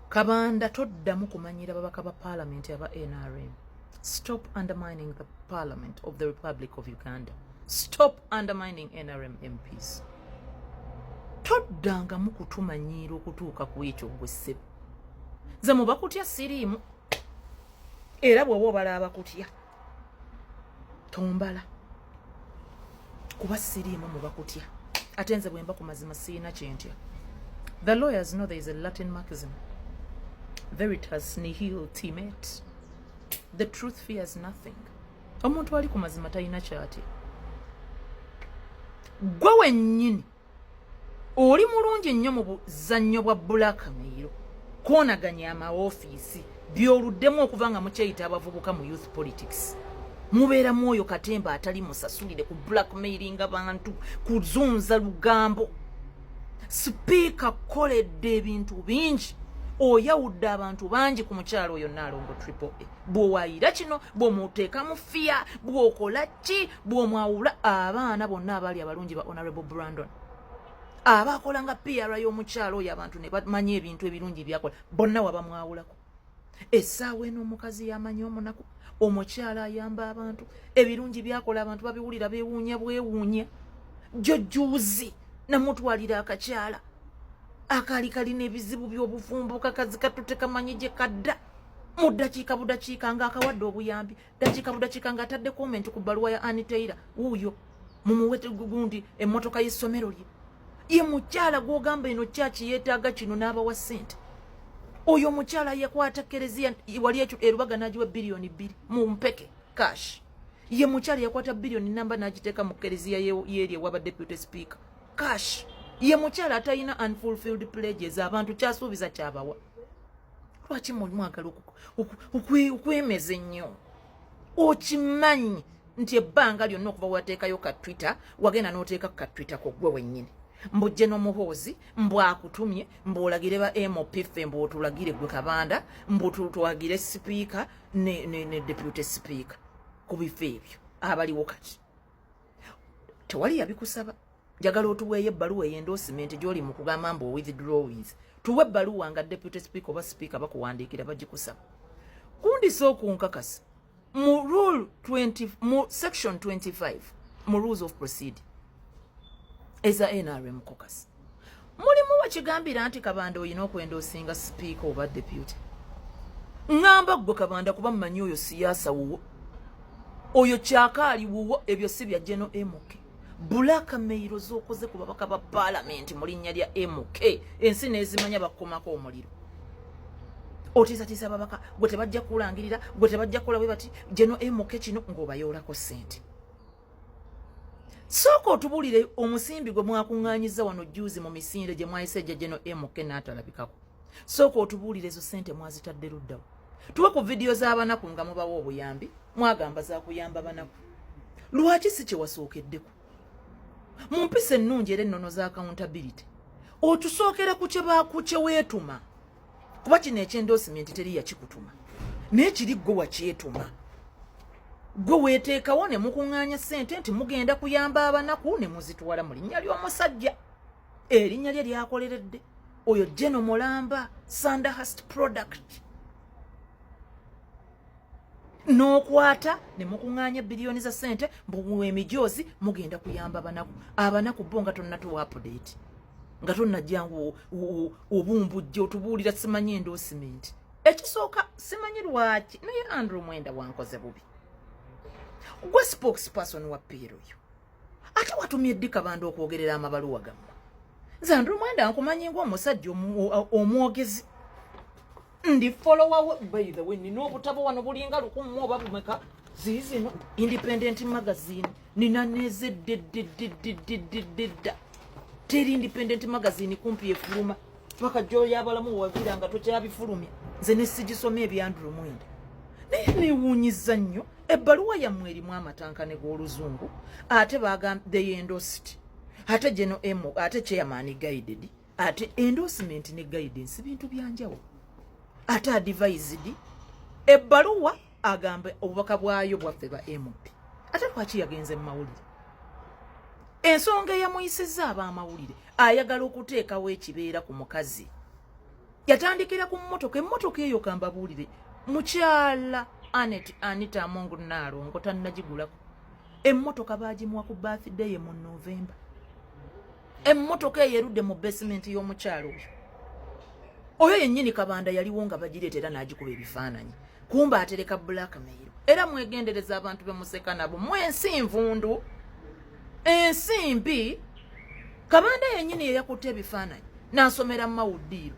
Kabanda, toddamu kumanyira babaka ba Parliament aba NRM. Stop undermining the Parliament of the Republic of Uganda. Stop undermining NRM MPs. Toddangamu kutumanyiira okutuuka ku ekyo. Gwe ssebo, nze mubakutya siriimu, era bw'oba obala abakutya tombala, kuba siriimu mubakutya. Ate nze bwe mba ku mazima siina kyentya. The lawyers know there is a Latin maxim, "Veritas nihil timet", the truth fears nothing. Omuntu ali ku mazima talina kyatya. Gwe wennyini oli mulungi nnyo mu buzannyo bwa blackmail, kwonaganya amaofiisi byoluddemu okuva nga mukyeyita abavubuka mu youth politics. Mubeeramu oyo katemba atali musasulire ku blackmailinga bantu, kuzunza lugambo. Sipiika koledde ebintu bingi, oyawudde abantu bangi ku mukyalo oyo Naalongo Triple A. Bw'owayira kino, bw'omuteekamu fiya, bw'okola ki, bw'omwawula abaana bonna abaali abalungi ba Honorable Brandon abakola nga PR y'omukyalo oyo, abantu ne bamanya ebintu ebirungi byakola, bonna wabamwawulako. Essaawa eno omukazi yamanyi omunaku, omukyala ayamba abantu, ebirungi byakola abantu babiwulira, beewuunya bwewuunya. Jojjuuzi namutwalira akakyala akaali kalina ebizibu by'obufumbo, kakazi kattu tekamanyi gye kadda. Mu ddakiika budakiika ng'akawadde obuyambi, dakiika budakiika ng'atadde comment ku bbaluwa ya Ann Taylor, wuuyo mumuwe gundi emmotoka y'essomero lye. Ye mukyala gw'ogamba eno kyaki yeetaaga kino n'abawa ssente. Oyo omukyala yakwata kereziya wali ekyo erubaga n'agiwa 2 biliyoni mu mpeke, cash. Ye mukyala yakwata biliyoni namba n'agiteeka mu kereziya yeeri ewaba deputy speaker, cash. Ye mukyala atalina unfulfilled pledges, abantu kyasuubiza kyabawa. Lwaki mwagala okwemeza ennyo? Okimanyi nti ebbanga lyonna okuva wateekayo ka Twitter, wagenda n'oteeka ka Twitter ko gwe wennyini, mbujje n'omuhoozi, mbwakutumye mbwolagire ba MP ffe, mbwotulagire gwe Kabanda, mbwotwagire sipiika ne deputy speaker ku bifo ebyo abaliwo kati. Tewali yabikusaba. Njagala otuweeyo ebbaluwa ey'endorsement gy'oli mu kugamba mbu withdrawings. Tuwe ebbaluwa nga deputy speaker oba speaker bakuwandiikira bagikusaba. Gundi, sookunkakasa mu rule 20, mu section 25 mu rules of procedure eza NRM caucus, mulimu wakigambira nti Kabanda olina okwendorsinga speaker oba deputy? Ŋŋamba ggwe Kabanda, kuba mmanyi oyo siyaasa wuwo, oyo kyakaali wuwo. Ebyo si bya General MK. Blackmail z'okoze ku babaka ba Paalamenti mu linnya lya MK, ensi n'ezimanya, bakkomako omuliro. Otiisatiisa ababaka, gwe tebajja kulangirira, gwe tebajja kukola bwe bati, General MK kino, ng'obayoolako ssente. Sooka otubuulire omusimbi gwe mwakuŋŋaanyiza wano juzi mu misinde gye mwayise ejja General MK n'atalabikako. Sooka otubuulire ezo ssente mwazitadde luddawo. Tuwe ku vidiyo z'abanaku nga mubawa obuyambi, mwagamba zakuyamba banaku. Lwaki si kyewasookeddeko mu mpisa ennungi era ennono za accountability? Otusookera ku kye weetuma, kuba kino eky'endorsement teri yakikutuma, naye kiri gwe wakyetuma, gwe weeteekawo ne mukuŋŋaanya ssente nti mugenda kuyamba abanaku, ne muzitwala mu linnya ly'omusajja, erinnya lye lyakoleredde oyo General Mulamba Sandhurst product, n'okwata ne mukuŋŋaanya biliyoni za ssente mbu emijoozi mugenda kuyamba banaku. Abanaku bo nga tonnatuwa update, nga tonnajjangu obumbujja otubuulira simanyi endorsement. Ekisooka, simanyi lwaki, naye Andrew Mwenda wankoze bubi. Gwe spokesperson wa PLU, ate watumye ddi Kabanda okwogerera amabaluwa gammwe? Nze Andrew Mwenda nkumanyi ngaomusajja omwogezi, ndi follower we. By the way, nina obutabo wano bulinga 1000 oba bumeka, ziizino Independent magazine, nina nezeddeddeddeddeddedda. Teri Independent magazine kumpi efuluma paka gyoyabalamu wavira nga tokyabifulumya. Nze nesigisoma ebya Andrew Mwenda, naye newuunyiza nnyo ebbaluwa yammwe erimu amatankane g'oluzungu, ate bagamba they endorsed, ate General M, ate chairman guided, ate endorsement ne guidance bintu byanjawulo, ate advised. Ebbaluwa agamba obubaka bwayo bwaffe ba MP, ate lwaki yagenze mu mawulire? Ensonga eyamuyisizza ab'amawulire, ayagala okuteekawo ekibeera ku mukazi. Yatandikira ku mmotoka. Emmotoka eyo, kambabuulire, mukyala Anet Anita Among Naalongo tannagigulako. Emmotoka baagimuwa ku birthday ye mu November. Emmotoka eyo erudde mu basement y'omukyalo oyo. Oyo yennyini Kabanda yaliwo nga bagireeta era n'agikuba ebifaananyi. Kumba atereka blackmail. Era mwegendereza abantu bemuseka nabo, mwensi nvundu, ensi mbi. Kabanda yennyini yeyakutte ebifaananyi n'asomera mawuddiiro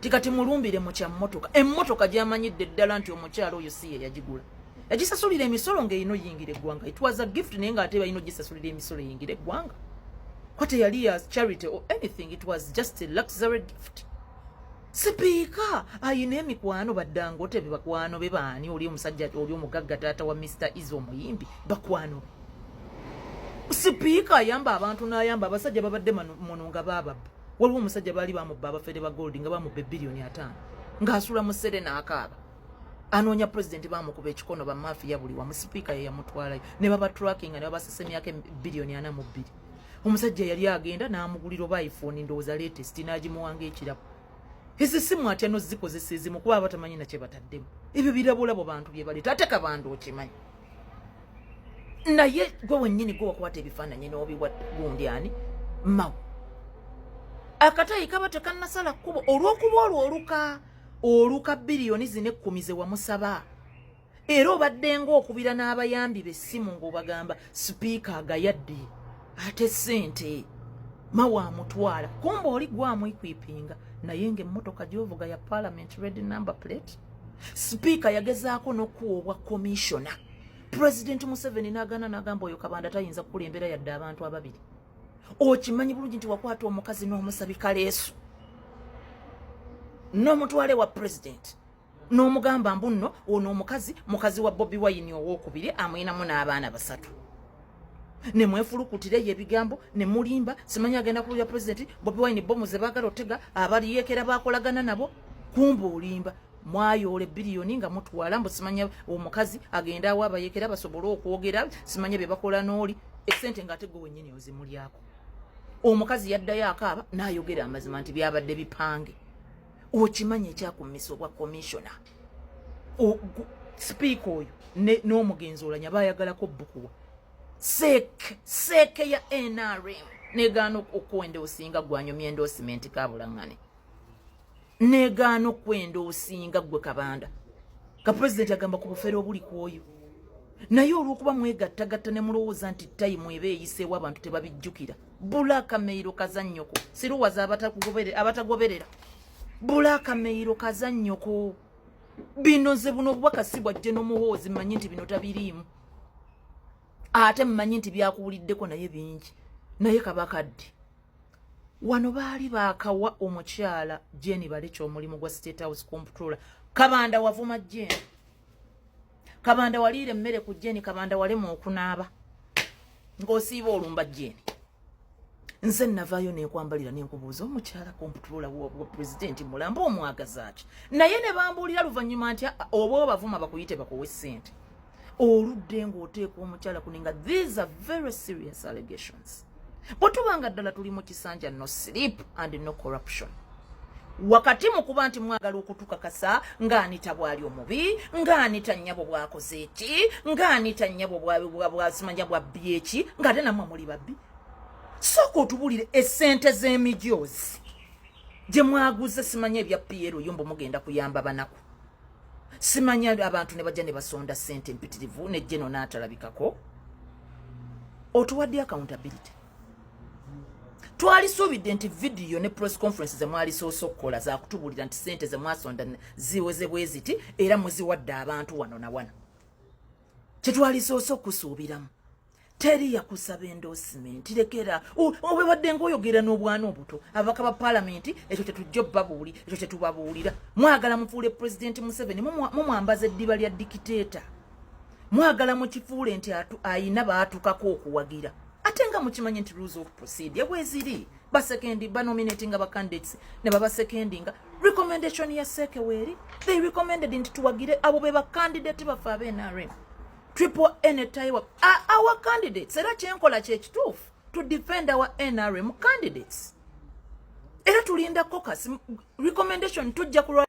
ti kati mulumbire mu kya mmotoka. Emmotoka gy'amanyidde ddala nti omukyalo oyo si ye yagigula, yagisasulira emisolo ng'erina oyingira eggwanga. It was a gift, naye ng'ate balina ogisasulira emisolo eyingira eggwanga, ko teyali ya charity or anything. It was just a luxury gift. Sipiika ayina emikwano, baDangote be bakwano be, baani, oli omusajja oli omugagga, taata wa Mr Eazi omuyimbi, bakwano be. Sipiika ayamba abantu n'ayamba abasajja babadde muno nga baababba. Waliwo omusajja baali bamubba, abafere ba gold, nga bamubba ebiliyoni 50, ng'asula mu sere n'akaaba anoonya pulezidenti. Bamukuba ekikono, bamafiya buli wamu. Sipiika ye yamutwalayo ne babatrackinga ne babasesemyako biliyoni 42. Omusajja yali agenda n'amugulira oba iPhone, ndowooza latest, n'agimuwanga ekirabo. Ezi simu atya nozikozesa ezimu kuba abatamanyi nakye bataddemu. Ebyo birabolabo bantu bye baleeta. Ate Kabanda okimanyi, naye gwe wennyini gwe wakwata ebifaananyi n'obiwa gundi ani mawo. Akatayi kaba tekannasala kkubo olw'okuba olwo oluka biliyoni zino 10 ze wamusaba. Era obadde ng'okubira n'abayambi b'essimu ng'obagamba sipiika agayadde ate ssente mawa amutwala. Kumba oli gwamwekwipinga, naye ng'emmotoka gy'ovuga ya parliament, red number plate. Sipiika yagezaako n'okuwa obwa commissioner, President Museveni n'agaana, n'agamba oyo Kabanda tayinza kukulembera yadde abantu ababiri. Okimanyi bulungi nti wakwata omukazi n'omusabika leesu n'omutwale wa president n'omugamba mbu nno ono omukazi mukazi wa Bobi Wine owokubiri, amwinamu n'abaana basatu, ne mwefulukutireyo ebigambo ne mulimba, simanyi agenda kuwulira President Bobi Wine, bomu ze baagala otega abaliyekera bakolagana nabo. Kumba olimba. Mwayoola ebbiliyoni nga mutwala mbu simanya omukazi agenda awo abayekera basobole okwogera, simanya bye bakola n'oli esente, ng'ate gwe wennyini ozimulyako. Omukazi yaddayo akaaba n'ayogera amazima nti byabadde bipange. Okimanyi ekyakummisa obwa komishona, sipiika oyo n'omugenzi Olanya bayagalako bukuwa CEC ya NRM, negaana okwenda osinga gwanyumya endorsement kabulaŋŋane, negaana okwenda osinga gwe Kabanda ka pulezidenti agamba ku bufere obuli ku oyo. Naye olw'okuba mwegattagatta ne mulowooza nti time eba eyiseewo abantu tebabijjukira. Blackmail kazannyoko, siruwaza abatagoberera. Blackmail kazannyoko. Bino nze buno obubaka si bwajje n'omuhoozi. Mmanyi nti bino tabiriimu, ate mmanyi nti byakuwuliddeko naye bingi. Naye kabakadde wano baali baakawa omukyala Jeni Balekya omulimu gwa State House Comptroller. Kabanda wavuma Jeni. Kabanda waliira emmere ku Jeni. Kabanda walema okunaaba ng'osiiba olumba Jeni. Nze navaayo nenkwambalira nenkubuuza, omukyala comptroller wa pulezidenti mulamba omwagaza ki? Naye ne bambuulira luvannyuma nti oba obavuma bakuyite bakuwe ssente. Oludde ng'oteeka omukyala kuninga. These are very serious allegations. Bwe tuba nga ddala tuli mu kisanja no sleep and no corruption, wakati mu kuba nti mwagala okutukakasa ng'Anita bw'ali omubi, ng'Anita nnyabo bw'akoze eki, ng'Anita nnyabo bwasimanya bwabbi eki, ng'ate nammwe muli babbi. Sooka otubuulire essente z'emijoozi gye mwaguze, simanya ebya PLU mbu mugenda kuyamba banaku, simanya abantu ne bajja ne basonda ssente empitirivu, ne Geno n'atalabikako. Otuwadde accountability. Twalisuubidde nti vidiyo ne press conference ze mwalisoose okukola zakutubuulira nti ssente ze mwasonda ziweze bwe ziti era muziwadde abantu wano na wano. Kyetwalisoose okusuubiramu. Teri yakusaba endorsement. Lekera obwebadde ngaoyogera n'obwana obuto. Ababaka ba paalamenti, ekyo tetujja obbabuuli, ekyo tetubabuulira. Mwagala mufuule Pulezidenti Museveni, mumwambaza eddiba lya dictator. Mwagala mukifuule nti ayina baatukako okuwagira, ate nga mukimanyi nti rules of procedure bweziri. Basekendi banominatinga ba candidates ne babasekendinga. Recommendation ya CEC weeri, they recommended nti tuwagire abo be bacandidate baffe abe NRM. Triple N taiwa our candidates, era kyenkola kyekituufu to defend our NRM candidates. Era tulinda caucus recommendation, tujja kulwa.